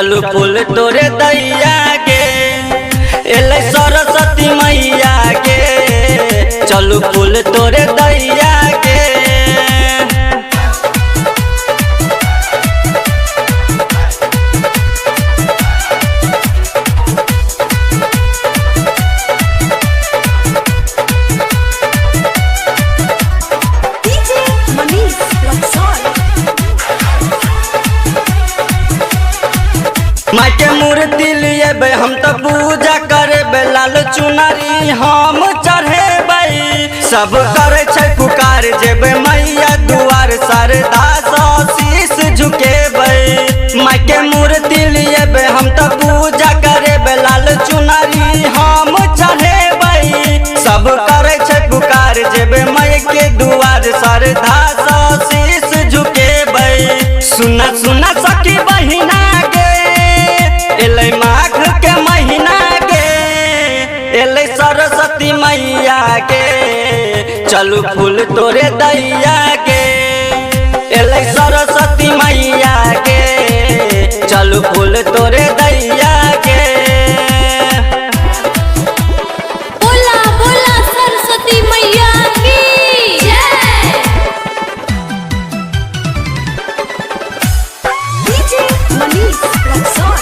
चलू फूल तोरे दैया गे, एलै सरस्वती मैया गे, चलू फूल तोरे दैया गे। DJ Manish Luxor. माई के मूर्ति लिएबै हम तऽ पूजा करेबै, लाल चुनरी हम चढ़ेबै। सब करै छै पुकार जेबै मैया दुआर, शारदा शीश झुकेबै। माई के मूर्ति लिएबै हम तऽ पूजा करेबै, लाल चुनरी हम चढ़ेबै। सब करै छै पुकार जेबै माई के दुआर, शारदा शीश झुकेबै। सुना सुना सखी बहिना गे, एलै माघ के महीना गे, एलै सरस्वती मैया गे, चलू फूल तोरे दैया गे, एलै सरस्वती मैया गे, चलू फूल तोरे दैया गे। बोला बोला सरस्वती मैया की जय। DJ Manish Luxor.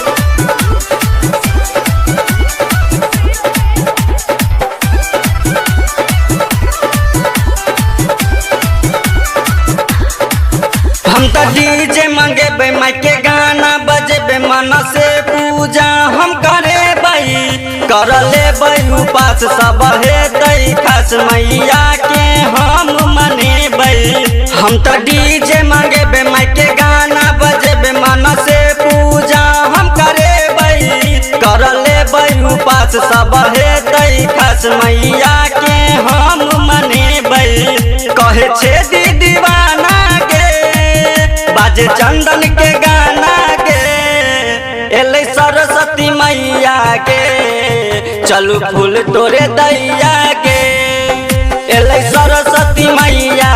हम तऽ डीजे मंगेबै, माई के गाना बजेबै, मन से पूजा हम करेबै। कर लेबै उपास सब हेतै खास, मैया के हम मनेबै। हम तऽ डीजे मंगेबै, माई के गाना बजेबै, मन से पूजा हम करेबै। कर लेबै उपास सब हेतै खास, मैया के हम मनेबै। कहे छे दीदीवाना गे, बाजे चंदन के गाना गे, एलै सरस्वती मैया गे, चलू फूल तोरे दैया गे, एलै सरस्वती मैया।